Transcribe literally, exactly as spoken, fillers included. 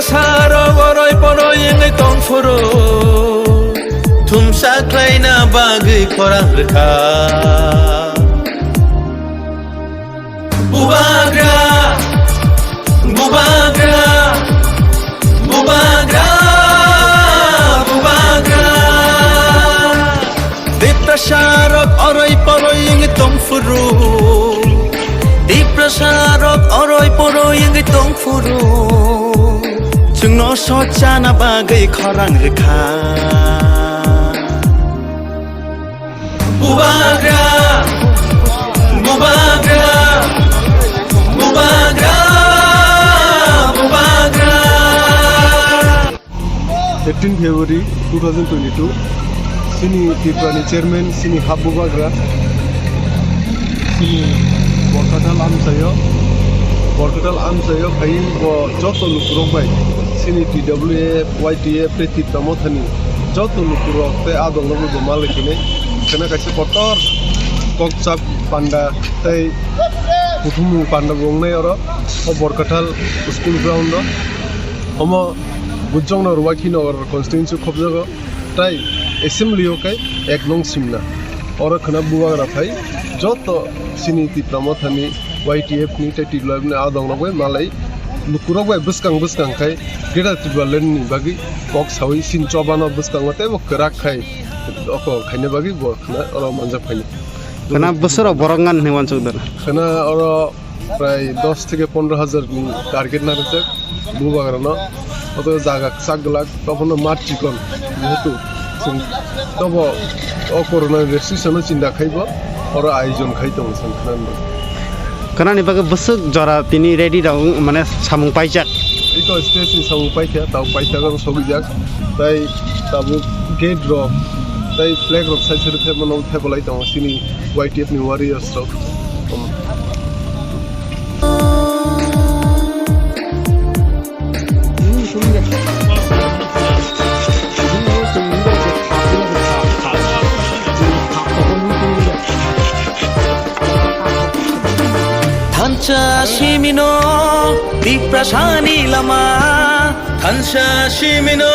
Sarok oroi poroi wngwi tongphuru, thumsa khlaina bagwi khorang rwkha. Bubagra, bubagra, bubagra, bubagra. Tiprasarok oroi poroi wngwi tongphuru. Tiprasarok oroi poroi wngwi tongphuru. Chwngno sochana bagwi khorang rwkha. Bubagra, bubagra, bubagra, bubagra. Eighteen February two thousand twenty-two, chini Tripura ni chairman, chini hap bubagra, chini Borkathal amchaio, Borkathal amchaio phai bo joto lukurok bai, chini T W F, Y T F tei Tipra Mothani joto lukurok tei adongrokno bo malai khinai khwna kaisa kotor kokchap panda tei kuthumung panda bo wngnai oro o Borkathal school ground o. Omo Bujongno Ruwakhi Nagar constituency khobjago, tai assembly o khe ek nong simna. Oro khwna bubagra phai joto chini Tipra Mothani, Y T F ni tei T W F ni adongrok bai malai lukurok bai bwskang bwskang khai Greater Tipraland ni bagwi kok sawi sin chobano bwskango teibo kwrak khai oko khaina bagwi bo khwna oro manjak phaini. Khwna bwswrok borok ngan hinwi uansuk dana. Khwna oro prai dos theke pondro hajar ni target narwkjak bubagrano. Oto jaga kwchak glak, tobono mat chikon, jehetu chwng tobo o corona restriction no chinda khaibo oro ayojon khai tongo chwng khwnani. Khwnani bagwi bwswk jora tini ready rok wng, mane samung paijak. Iko stage ni samung paikha, tabuk paithak rok sogwijak, tai tabuk gate rok, tai flag rok side side phepmano phepalai tongo chini Y T F ni warriors rok. Thansa simino Tiprasani lama, thansa simino